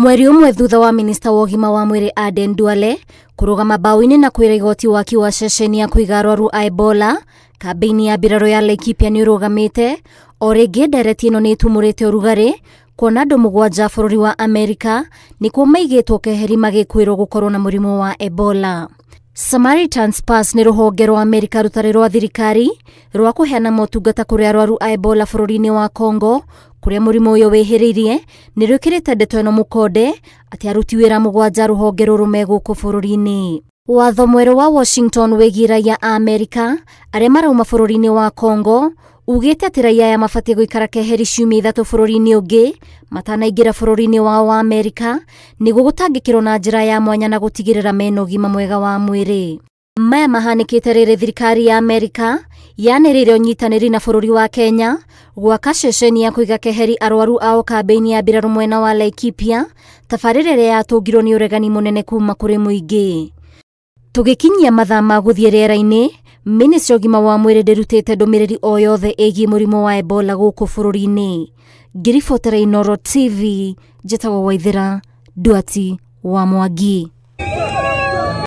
Mweri ũmwe thutha wa minista wa ũgima wa mwĩrĩ Aden Duale kũrũgama mbaũ-inĩ na kwĩra igoti waki wa ceceni ya kũiga arwaru a Ebola kambĩ-inĩ ya mbirarũ ya Laikipia nĩ ũrũgamĩte, o rĩngĩ ndereti ĩno nĩ ĩtumũrĩte ũrugarĩ kuona andũ mũgwanja a bũrũri wa Amerika nĩkuo maigĩtwo keheri magĩkwĩrwo gũkorwo na mũrimũ wa Ebola. Samaritan's Purse nĩ rũhonge rwa Amerika rũtarĩ rwa thirikari rwa kũheana motungata kũrĩ arwaru a Ebola bũrũri-inĩ wa Congo kũrĩa mũrimũ ũyũ wĩhĩrĩirie nĩ rwĩkĩrĩte ndeto ĩno mũkonde atĩ aruti wĩra mũgwanja a rũhonge rũrũ me gũkũ bũrũri-inĩ. Watho mwerũ wa Washington wĩgiĩ raia a Amerika arĩa marauma bũrũri-inĩ wa Congo ugĩte atĩ raia aya mabatiĩ gũikara keheri ciumia ithatũ bũrũri-inĩ ũngĩ matanaingĩra bũrũri-inĩ wao wa Amerika nĩguo gũtangĩkĩrwo na njĩra ya mwanya na gũtigĩrĩra mena ũgima mwega wa mwĩrĩ. Maya mahanĩkĩte rĩrĩ thirikari ya Amerika yanĩrĩire ũnyitanĩri na bũrũri wa Kenya gwaka ceceni ya kũiga keheri arwaru ao kambĩ-inĩ ya mbirarũ mwena wa Laikipia, tabarĩra ĩrĩa yatũngirwo nĩ ũregani mũnene kuma kũrĩ mũingĩ. Tũgĩkinyia mathaa ma gũthiĩ rĩera-inĩ, Ministry ya ũgima wa mwĩrĩ ndĩrutĩte ndũmĩrĩri o yothe ĩgiĩ mũrimũ wa Ebola gũkũ bũrũri-inĩ. Ngĩribotera Inooro TV, njĩtagwo Waithĩra Nduati wa Mwangi.